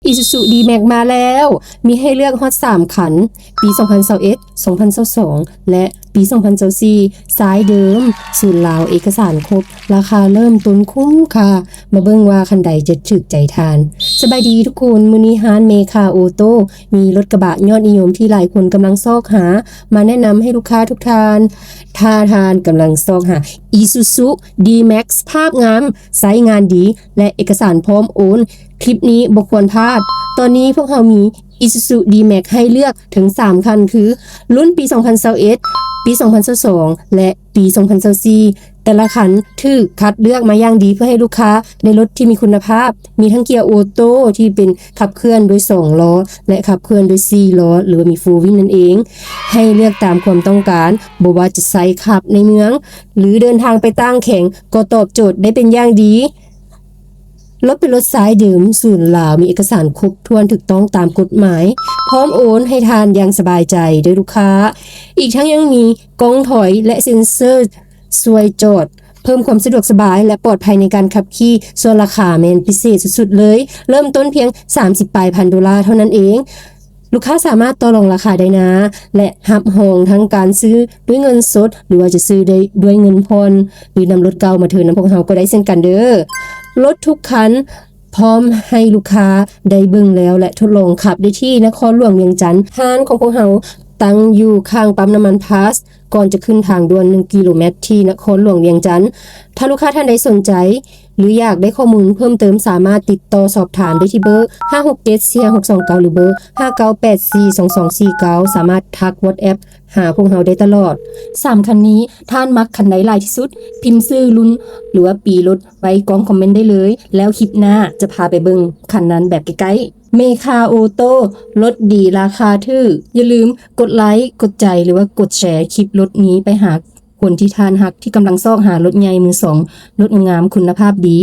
Isuzu D-Max ມາແລ້ວ ມີໃຫ້ເລືອກຮອດສາມຄັນ ປີສອງພັນຊາວເອັດ ສອງພັນຊາວສອງ ແລະ ປີສອງພັນຊາວສີ່ ຊາຍເດີມ ສູນລາວ ເອກະສານຄົບ ລາຄາເລີ່ມຕົ້ນຄຸ້ມຄ່າ. ມາເບິ່ງວ່າຄັນໃດຈະຖືກໃຈທ່ານ. ສະບາຍດີທຸກຄົນ, ມື້ນີ້ຮ້ານເມຄາໂອໂຕ້ ມີລົດກະບະຍອດນິຍົມທີ່ຫຼາຍຄົນກຳລັງຊອກຫາ ມາແນະນຳໃຫ້ລູກຄ້າທຸກທ່ານ. ຖ້າທ່ານກຳລັງຊອກຫາ Isuzu D-Max ສະພາບງາມ, ໃຊ້ງານດີ ແລະ ເອກະສານພ້ອມໂອນ, ຄລິບນີ້ບໍ່ຄວນພາດ. ຕອນນີ້ພວກເຮົາມີ Isuzu D-Max ໃຫ້ເລືອກເຖິງສາມຄັນ ຄື ລຸ້ນປີສອງພັນຊາວເອັດ ປີສອງພັນຊາວສອງ ແລະ ປີສອງພັນຊາວສີ່. ແຕ່ລະຄັນຖືກຄັດເລືອກມາຢ່າງດີເພື່ອໃຫ້ລູກຄ້າໄດ້ລົດທີ່ມີຄຸນນະພາບ, ມີທັງເກຍໂອໂຕ້ທີ່ເປັນຂັບເຄື່ອນດ້ວຍສອງລໍ້ ແລະ ຂັບເຄື່ອນດ້ວຍສີ່ລໍ້ ຫຼືວ່າມີໂຟວີລນັ້ນເອງ, ໃຫ້ເລືອກຕາມຄວາມຕ້ອງການ, ບໍ່ວ່າຈະໃຊ້ຂັບໃນເມືອງ ຫຼືເດີນທາງໄປຕ່າງແຂວງ ກໍຕອບໂຈດໄດ້ເປັນຢ່າງດີ. ລົດເປັນລົດຊາຍເດີມ ສູນລາວ ມີເອກະສານຄົບຖ້ວນຖືກຕ້ອງຕາມກົດໝາຍ, ພ້ອມໂອນໃຫ້ທ່ານຢ່າງສະບາຍໃຈເດີ້ລູກຄ້າ. ອີກທັງຍັງມີກ້ອງຖອຍ ແລະ ເຊັນເຊີຊ່ວຍຈອດ, ເພີ່ມຄວາມສະດວກສະບາຍ ແລະ ປອດໄພໃນການຂັບຂີ່. ສ່ວນລາຄາແມ່ນພິເສດສຸດໆເລີຍ, ເລີ່ມຕົ້ນພຽງສາມສິບປາຍພັນໂດລາເທົ່ານັ້ນເອງ. ລູກຄ້າສາມາດຕໍ່ລອງລາຄາໄດ້ນາ ແລະ ຮັບຮອງທັງການຊື້ດ້ວຍເງິນສົດ ຫຼືວ່າຈະຊື້ໄດ້ດ້ວຍເງິນຜ່ອນ ຫຼືນຳລົດເກົ່າມາເທີນນຳພວກເຮົາກໍໄດ້ເຊັ່ນກັນເດີ້. ລົດທຸກຄັນພ້ອມໃຫ້ລູກຄ້າໄດ້ເບິ່ງແລ້ວ ແລະ ທົດລອງຂັບໄດ້ທີ່ນະຄອນຫຼວງວຽງຈັນ. ຮ້ານຂອງພວກເຮົາຕັ້ງຢູ່ຂ້າງປ້ຳນ້ຳມັນພາສ ກ່ອນຈະຂຶ້ນທາງດ່ວນໜຶ່ງກິໂລແມັດທີ່ນະຄອນຫຼວງວຽງຈັນ. ຖ້າລູກຄ້າທ່ານໃດສົນໃຈ ຫຼື ຢາກໄດ້ຂໍ້ມູນເພີ່ມເຕີມ ສາມາດຕິດຕໍ່ສອບຖາມໄດ້ທີ່ເບີ ຫ້າຫົກເຈັດ ສີ່ຫ້າຫົກສອງເກົ້າ ຫຼື ເບີ ຫ້າເກົ້າແປດ ສີ່ສອງສອງສີ່ເກົ້າ. ສາມາດທັກ WhatsApp ຫາພວກເຮົາໄດ້ຕະຫຼອດ. ສາມຄັນນີ້ ທ່ານມັກຄັນໃດຫຼາຍທີ່ສຸດ? ພິມຊື່ລຸ້ນ ຫຼືວ່າປີລົດໄວ້ກ່ອງຄອມເມັນໄດ້ເລີຍ, ແລ້ວຄລິບໜ້າຈະພາໄປເບິ່ງຄັນນັ້ນແບບໃກ້ໆ. ເມຄາໂອໂຕ້ ລົດດີລາຄາຖືກ. ຢ່າລືມກົດໄລ, ກົດໃຈ ຫຼືວ່າກົດແຊຄລິບລົດນີ້ໄປຫາຄົນທີ່ທ່ານຮັກ ທີ່ກຳລັງຊອກຫາລົດໃຫຍ່ມືສອງ, ລົດງາມ, ຄຸນນະພາບດີ.